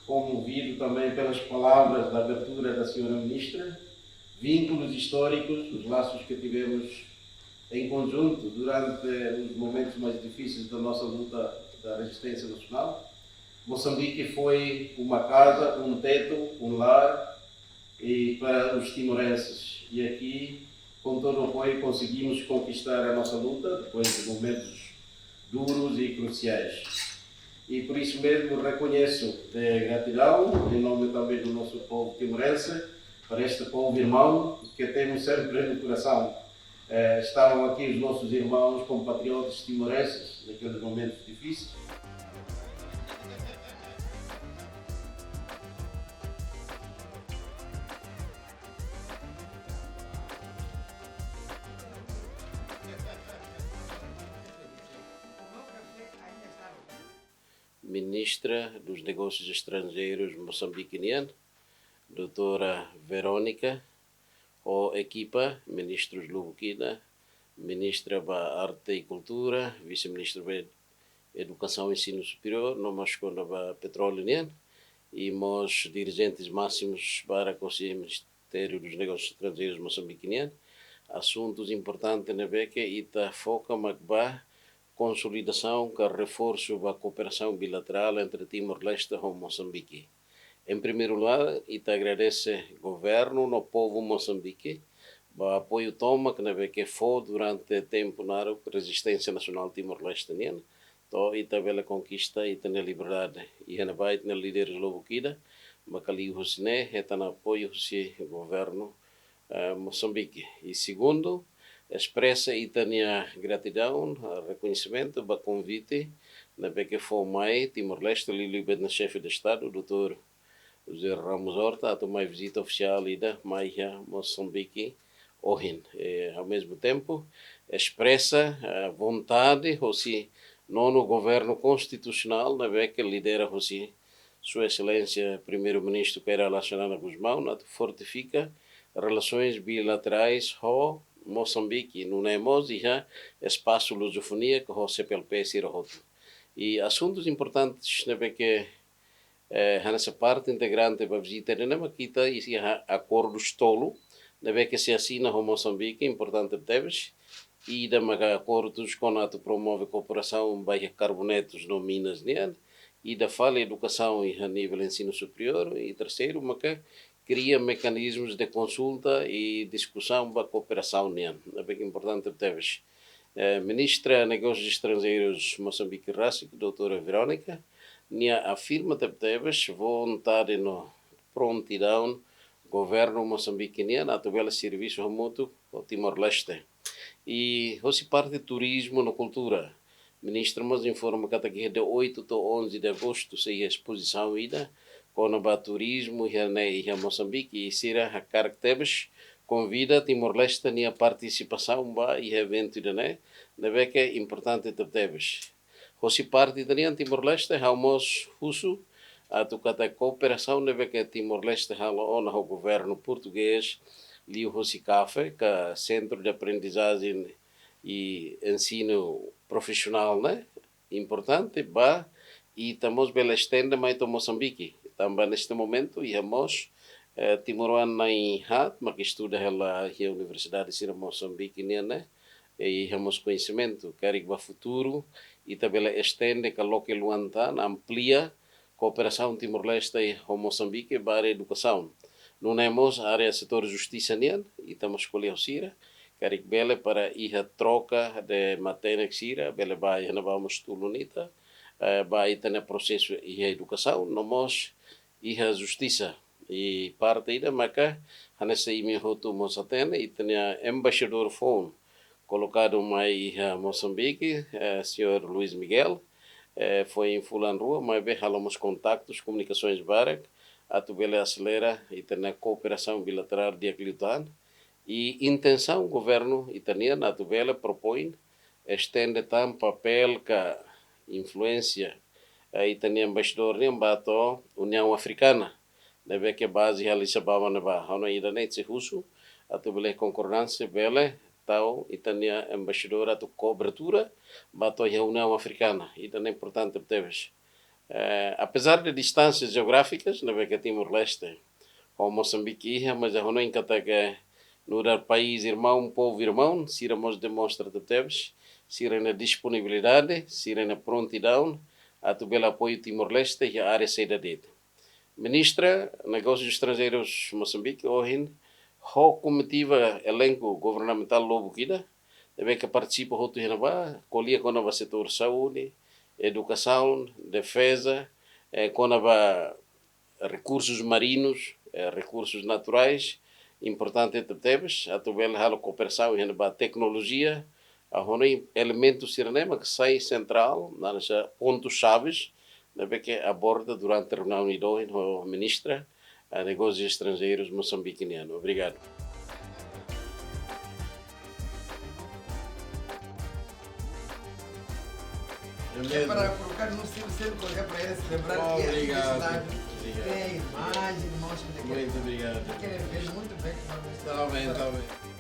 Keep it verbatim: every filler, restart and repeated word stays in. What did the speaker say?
Comovido também pelas palavras da abertura da senhora ministra, vínculos históricos, os laços que tivemos em conjunto durante os momentos mais difíceis da nossa luta da resistência nacional. Moçambique foi uma casa, um teto, um lar, e para os timorenses. E aqui, com todo o apoio, conseguimos conquistar a nossa luta depois de momentos duros e cruciais. E por isso mesmo reconheço de gratidão, em nome também do nosso povo timorense, para este povo irmão que temos sempre no coração. Eh, estavam aqui os nossos irmãos compatriotas timorenses naqueles momentos difíceis. Ministra dos Negócios Estrangeiros Moçambique nian, doutora Verónica, ho ekipa, ministrus lubuk ida, ministra ba Arte e Kultura, vise-ministra ba Edukasaun e Ensinu Superiór, no mós kona-ba petróleu nian, i mós dirijentes másimus barak husi Ministériu dos Negósius Estranjeirus Moçambique nian, asuntus importante ne'ebé ke ita foka mak ba konsolidasaun ka reforsu ba kooperasaun bilaterál entre Timor-Leste ho Moçambique. Em primeiro lugar, ita agradese governu no povu Moçambique ba apoiu tomak ne'ebé ke fó durante tempu naruk rezisténsia nasionál Timor-Leste nian, to'o ita bele konkista ita-nia liberdade. Iha ne'ebá ita-nia líder lubuk ida, maka liuhusi ne'e hetan apoiu husi governu, eh, Moçambique. I segundu, espresa ita-nia gratidaun, eh, rekoñesimentu ba konvite ne'ebé ke fó mai Timor-Leste, liuliu ba ita-nia xefe de Estadu, doutór José Ramos Horta, atu mai vizita ofisiál ida mai iha Moçambique ohin. E, ao mesmo tempo, espresa, eh, vontade hosi nonu governu konstitusionál ne'ebé ke lidera hosi Sua Exelénsia Primeiru-Ministru Kay Rala Xanana Gusmão, atu fortifika relasoens bilaterais ho Moçambique, nune'e mós iha espasu luzofonia ka ho C P L P sira hotu. I asuntus importantes ne'ebé ke, eh, hanesan parte integrante ba vizita ida-ne'e mak ita iha akordus tolu ne'ebé ke sei asina ho Moçambique, importante tebes. Ida maka akordus kona atu promove kooperasaun ba iha karbonetus no minas nian, ida fali edukasaun iha nivel ensinu superiór, i terseiru maka kria mekanizmus de konsulta i diskusaun ba kooperasaun nian. Ne'ebé ke importante tebes. Eh, Ministra Negósius Estranjeirus Moçambique rasik, doutora Verónica, nia afirma tebetebes vontade no prontidaun governu Moçambique nian atu bele servisu hamutuk ho Timor-Leste. I hosi parte turizmu no kultura, ministra mós informa katak iha dia oito to'o onze de agosto sei iha espozisaun ida kona-ba turizmu iha ne'e iha Moçambique, i sira hakarak tebes konvida Timor-Leste nia partisipasaun ba iha eventu ida-ne'e, ne'ebé ke importante tebetebes. Hosi parte ita-nian Timor-Leste, ha'u mós husu atu katak kooperasaun ne'ebé ke Timor-Leste halo ona ho governu portugés, liuhosi kafe, ka Centro de Aprendizagem e Ensino Profissional, ne'e importante ba ita mós bele estende mai to'o Moçambique. Tanba neste momento iha mós, eh, timoroan na'in haat mak estuda hela iha universidade sira Moçambique nian ne'e, i iha mós koñesimentu, karik ba futuru ita bele estende ka loke luan tan, amplia kooperasaun Timor-Leste ho Moçambique ba área edukasaun. Nune'e mós área setór justisa nian, ita mós ko'alia ho sira, karik bele para iha troka de matenek sira, bele ba iha ne'ebá mós tulun ita, eh, ba ita-nia prosesu iha edukasaun, no mós iha justisa. I parte ida maka hanesan imi hotu mós hatene, ita-nia embaixadór foun kolokadu mai iha Moçambique, eh, señór Luís Miguel, eh, foin fulan rua, maibé halo mós kontaktus, komunikasoens barak, atu bele aselera ita-nia kooperasaun bilaterál di'ak liután. I intensaun governu ita-nian atu bele propoin estende tan papél ka influénsia, eh, ita-nia embaixadór nian ba to'o Uniaun Afrikana, ne'ebé ke baze iha Addis Ababa ne'ebá. Ha'u-nia ida-ne'e sei husu atu bele konkordánsia, bele tau ita-nia embaixadór atu kobertura ba to'o iha Uniaun Afrikana. Ida-ne'e importante tebes. Eh, apezar de distánsias jeográfikas ne'ebé ke Timor-Leste ho Mosambike iha, mas ha'u hanoin katak nu'udar país irmaun, povu irmaun, sira mós demonstra tebes sira-nia disponibilidade, sira-nia prontidaun atu bele apoiu Timor-Leste iha área saida de'it. Ministra Negósius Estranjeirus Mosambike ohin ho komitiva elenku governamentál lubuk ida ne'ebé ke partisipa hotu iha ne'ebá, ko'alia kona-ba setór saúde, edukasaun, defeza, eh, kona-ba rekursus marinus, eh, rekursus naturais, importante tebetebes atu bele halo kooperasaun iha ne'ebá, teknolojia, ha'u hanoin elementu sira-ne'e mak sai sentrál, hanesan pontu xaves ne'ebé ke aborda durante reuniaun ida ohin ho ministra, eh, Negósius Estranjeirus Mosambike nian. Obrigadu. É para colocar no seu centro, é para ele celebrar que a Obrigado. Cidade Obrigado. Tem imagem, mostra que Muito obrigado. Quer ver muito bem como está. Tá bem, tá bem.